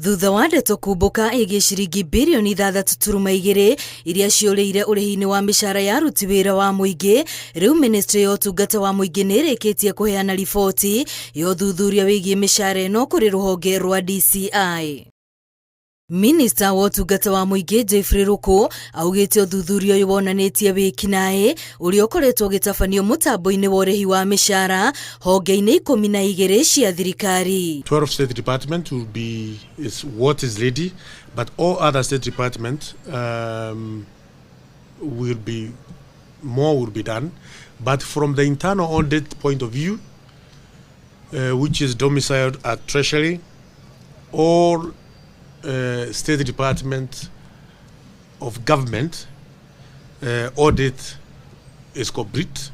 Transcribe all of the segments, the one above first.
Thutha wa ndeto kumbũka ĩgiĩ ciringi birioni 6.2 iria ciũrĩire ũrĩhi-inĩ wa mĩcara ya aruti wĩra wa mũingĩ, rĩu ministry ya ũtungata wa mũingĩ nĩ ĩrĩkĩtie kũheana riboti ya ũthuthuria wĩgiĩ mĩcara ĩno kũrĩ rũhonge rwa DCI. Minista wa ũtungata wa mũingĩ Jeffrey Ruku augĩte ũthuthuria ũyũ wonanĩtie wĩkinaĩ ũrĩa ũkoretwo ũgĩtabanio mũtambo-inĩ wa ũrĩhi wa mĩcara honge-inĩ 12 cia thirikari. 12 state department will be is what is ready, but all other state department will be more will be done. But from the internal audit point of view, which is domiciled at Treasury, all state department of government audit is complete.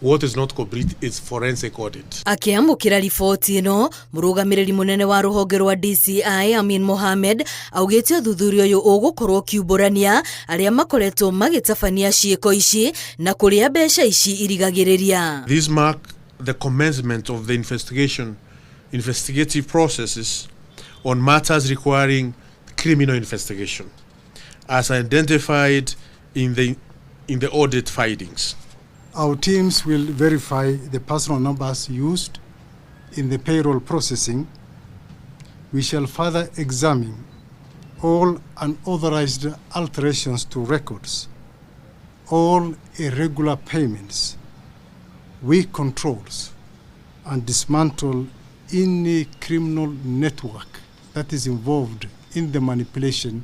What is not complete is forensic audit. Akĩamũkĩra riboti ĩno, mũrũgamĩrĩri mũnene wa rũhonge rwa DCI Amin Mohamed augĩte ũthuthuria ũyũ ũgũkorwo ũkiumbũrania arĩa makoretwo magĩtabania ciĩko ici na kũrĩa mbeca ici irigagĩrĩria. This mark the commencement of the investigative processes on matters requiring criminal investigation, as identified in the audit findings. Our teams will verify the personal numbers used in the payroll processing. We shall further examine all unauthorized alterations to records, all irregular payments, weak controls, and dismantle any criminal network that is involved in the manipulation.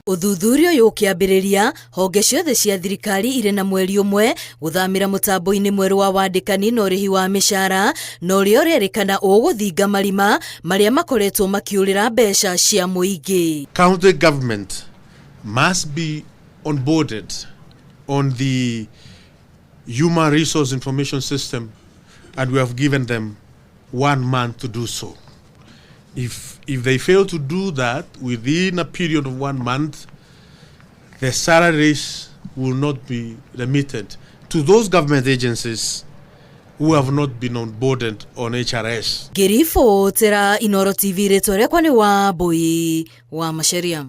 Ũthuthuria ũyũ ũkĩambĩrĩria, honge ciothe cia thirikari irĩ na mweri ũmwe gũthamĩra mũtambo-inĩ mwerũ wa wandĩkani na ũrĩhi wa mĩcara, na ũrĩa ũrerĩkana ũgũthinga marima marĩa makoretwo makiũrĩra mbeca cia mũingĩ. County government must be onboarded on the human resource information system, and we have given them one month to do so. If they fail to do that within a period of one month, the salaries will not be remitted to those government agencies who have not been onboarded on HRS. Ngĩribotera Inoro TV, rĩtwa rĩakwa nĩ Wambui wa Macharia.